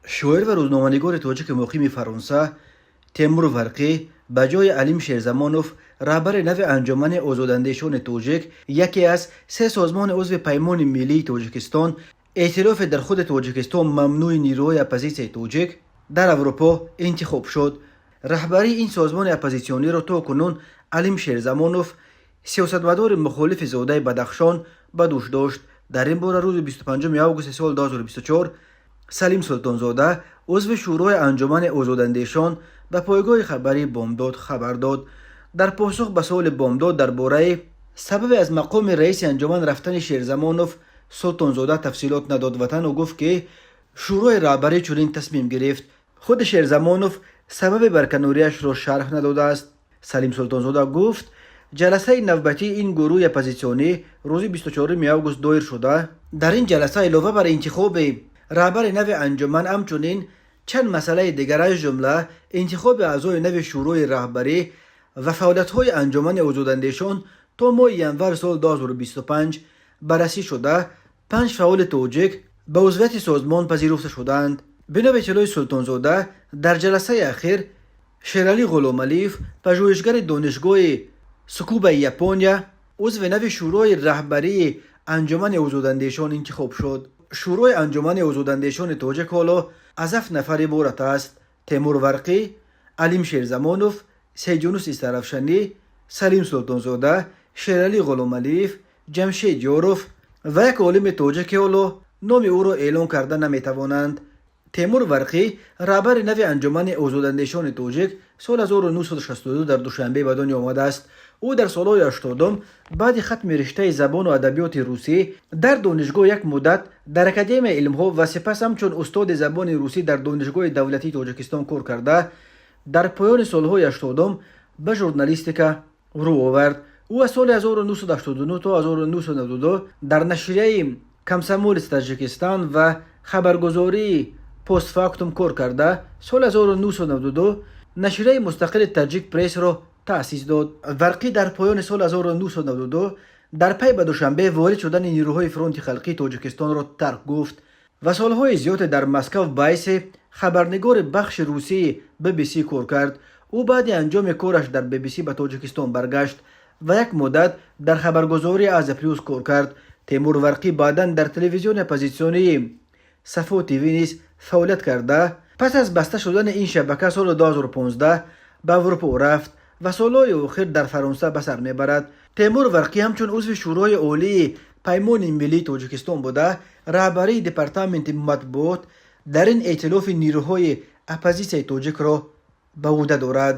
Шоир ва рӯзноманигори тоҷики муқими Фаронса Темур Варқӣ ба ҷои Алим Шерзамонов раҳбари нави Анҷумани озодандешони тоҷик, яке аз се созмони узви Паймони миллии Тоҷикистон, эътилофи дар худи Тоҷикистон мамнӯи нирӯҳои оппозитсияи тоҷик дар Аврупо, интихоб шуд. Раҳбарии ин созмони оппозитсиониро то кунун Алим Шерзамонов, сиёсатмадори мухолифи зодаи Бадахшон, ба дӯш дошт. Дар ин бора рӯзи 25 августи соли 2024 Салим Султонзода, узви Шӯрои Анҷумани озодандешон, ба пойгоҳи хабарии Бомдод хабар дод. Дар посух ба суоли Бомдод дар бораи сабаби аз мақоми раиси анҷуман рафтани Шерзамонов, Султонзода тафсилот надод ва танҳо гуфт, ки шӯрои раҳбарӣ чунин тасмим гирифт. Худи Шерзамонов сабаби барканориашро шарҳ надодааст. Салим Султонзода гуфт, ҷаласаи навбатии ин гурӯҳи оппозитсионӣ рӯзи 24 август доир шуда, дар ин ҷаласа илова бар интихоби раҳбари нави анҷуман, ҳамчунин чанд масъалаи дигар, аз ҷумла интихоби аъзои нави шӯрои раҳбарӣ ва фаъолиятҳои Анҷумани озодандешон то моҳи январи соли 2025 баррасӣ шуда, панҷ фаъоли тоҷик ба узвияти созмон пазируфта шуданд. Бино ба иттилои Султонзода, дар ҷаласаи ахир Шералӣ Ғуломалиев, пажӯҳишгари Донишгоҳи Сукубаи Япония, узви нави шӯрои раҳбарии Анҷумани озодандешон интихоб шуд. Шӯрои Анҷумани озодандешони тоҷик ҳоло аз ҳафт нафар иборат аст: Темур Варқӣ, Алим Шерзамонов, Сайдюнус Истаравшанӣ, Салим Султонзода, Шералӣ Ғуломалиев, Ҷамшед Ёров ва як олими тоҷик, ки ҳоло номи ӯро эълон карда наметавонанд. Темур Варқӣ, раҳбари нави Анҷумани озодандешони тоҷик, соли 1962 дар Душанбе ба дунё омадааст. Ӯ дар солҳои 80-ум баъди хатми риштаи забону адабиёти русӣ дар донишгоҳ як муддат дар Академияи илмҳо ва сипас ҳамчун устоди забони русӣ дар Донишгоҳи давлатии Тоҷикистон кор карда, дар поёни солҳои 80-ум ба журналистика рӯ овард. Ӯ аз соли 1989 то 1992 дар нашрияи «Комсомолец Таджикистан» ва хабаргузории «Постфактум» кор карда, соли 1992 нашрияи мустақили «Таҷик Прессро» таъсис дод. Варқӣ дар поёни соли 1992 дар пай ба Душанбе ворид шудани нирӯҳои Фронти халқии Тоҷикистонро тарк гуфт ва солҳои зиёде дар Москав ба ҳайси хабарнигори бахши русии BBC кор кард. Ӯ баъди анҷоми кораш дар BBC ба Тоҷикистон баргашт ва як муддат дар хабаргузории «Азия Плюс» кор кард. Темур Варқӣ баъдан дар телевизиони оппозитсионии «Сафо ТВ» низ фаъолият карда, пас аз баста шудани ин шабака соли 2015 ба Аврупо рафт ва солҳои охир дар Фаронса ба сар мебарад. Темур Варқӣ ҳамчун узви Шӯрои олии Паймони миллии Тоҷикистон буда, раҳбарии департаменти матбуот дар ин эътилофи нирӯҳои оппозитсияи тоҷикро ба ӯҳда дорад.